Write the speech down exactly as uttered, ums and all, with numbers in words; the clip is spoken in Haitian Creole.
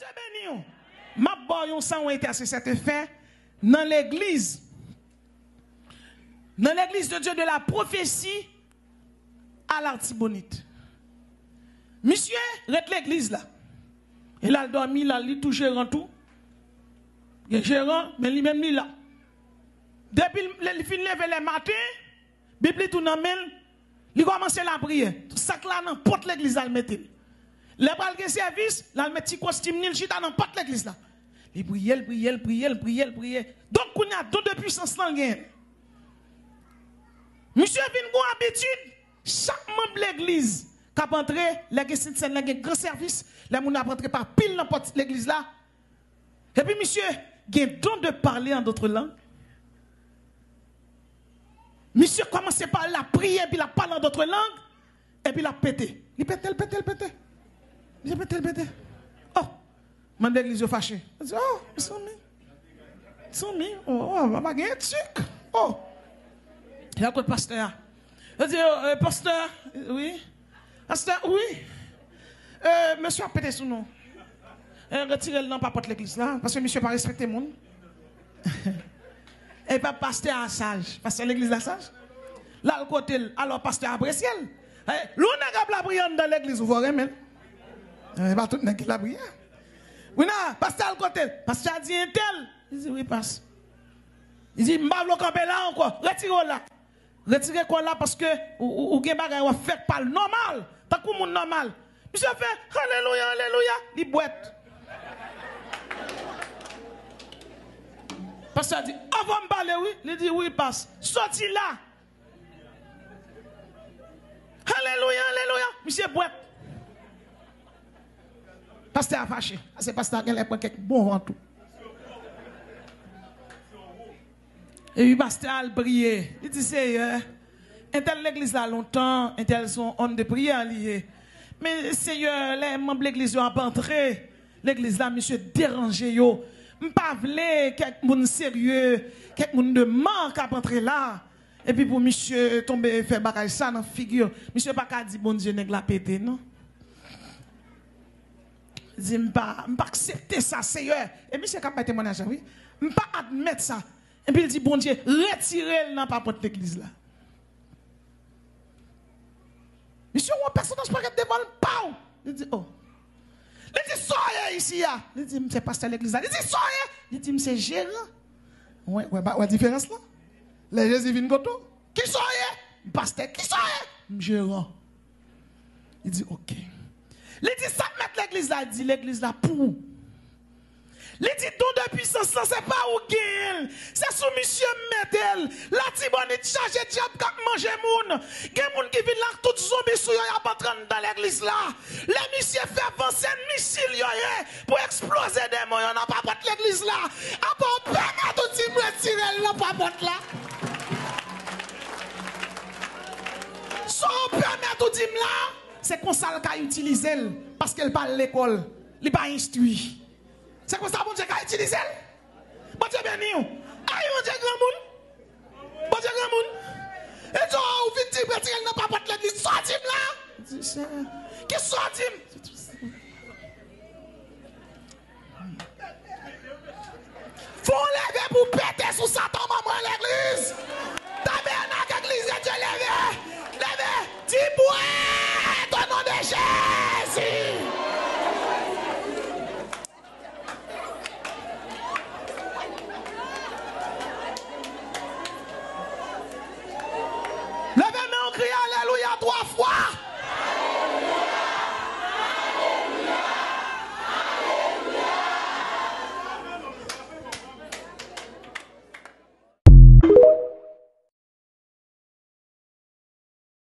Bondye beni w. M ap ba w yon sa w entèse sèten fè nan legliz. Nan legliz de Dieu de la prophétie à l'Artibonite. Misye ret legliz la. E l al dòmi la, li tou jeran tou. Gen jeran, men li menm li la. Depi l, li fin leve lè maten, Bib li tou nan men l, li kòmanse lapriyè. Sak la nan pòt legliz la, l mete l. Lè pral gen sèvis, l al met ti kostim ni, l chita nan pòt legliz la. Li priye, l priye, l priye, l priye, l priye. Donk, kounye a, don de pwisans lan, l genyen l. Misye vin gon abitid, chak manm legliz k ap antre, lè gen sentsèn, lè gen gran sèvis, lè moun ap antre pa pil nan pòt legliz la, epi misye gen don de parler en d'autres langues. Misye kòmanse pale, l ap priye, epi l ap pale en d'autres langues, epi l ap pete. Li pete, l pete, l pete. Misye pete, l pete. Oh! Manm legliz yo fache. Yo di, oh, mezanmi. Mezanmi, oh, oh, pa gen etik. Oh! Y al kot pastè a. Yo di, eh, pastè, wi. Pastè, wi. Eh, mesye ap pete sou nou. Eh, retire l nan papòt legliz la, paske misye pa respekte moun. E pa pastè a saj. Pastè legliz la saj. L al kote l, alò pastè a apresye l. Eh, lè yon nèg ap lapriyè anndan legliz, ou fò renmen l. Eh, e pa tout nèg ki lapriyè. Wi, nan, pastè al kote l. Pastè a di entèl. Li di, wi, pas. Li di, m pa vle w kanpe la ankò. Retire w la. Retire kò w la paske ou, ou, ou gen bagay w ap fè k pa nòmal. Tankou moun nòmal. Misye fè, alelouya, alelouya. Li bwèt. Pastè a di, anvan m pale, wi. Li di, wi, pas. Soti la. Alelouya, alelouya. Misye bwèt. Pastè a fache. Ase pastè a genlè pran kèk bon van tou. Epi pastè a al priye. Li di, Seyè, entèl legliz la lontan, entèl se yon òm de priyè li ye. Men, Seyè, lè manm legliz yo ap antre legliz la, misye deranje yo. M pa vle kèk moun serye, kèk moun de mak ap antre la. Epi pou misye tonbe fè bagay sa nan figi yo. Misye pa ka di Bondye nèg la pete, non. Di, m pa, m pa aksepte sa, Seyè. E misye k ap bay temwayaj la, wi. M pa admèt sa. Epi l di, Bondye, retire l nan papòt legliz la. Misye wè yon pèsonaj parèt devan l, paw! Li di, oh. Li di, sa w ye isi a? Li di, m se pastè legliz la. Li di, sa w ye? Li di, m se jeran. Wè, wè, wè diferans lan? Lè Jezi vin kote w, kisa w ye? M pastè. Kisa w ye? M jeran. Li di, oke. Li di, sa k mèt legliz la? Li di, legliz la pou ou. Li di, don de pwisans lan, se pa ou genyen l. Se sou misye m mete l. Latibonit chaje dyab k ap manje moun. Gen moun ki vin la ak tout zonbi sou yo, y ap antre anndan legliz la. Lè misye fè van, se misil yo ye pou eksploze demon yo nan papòt legliz la. Apa w pèmèt ou di m retire l nan papòt la? Sa w pèmèt ou di m la, se konsa l ka itilize l, paske l pa al lekòl, li pa enstwi. Se konsa Bondye ka itilize l. Bondye beni w. Ay, Bondye granmoun. Bondye granmoun. E di w, ou vin di m retire l nan papòt legliz. Sa w di m la? Di, Seyè, kisa w di m?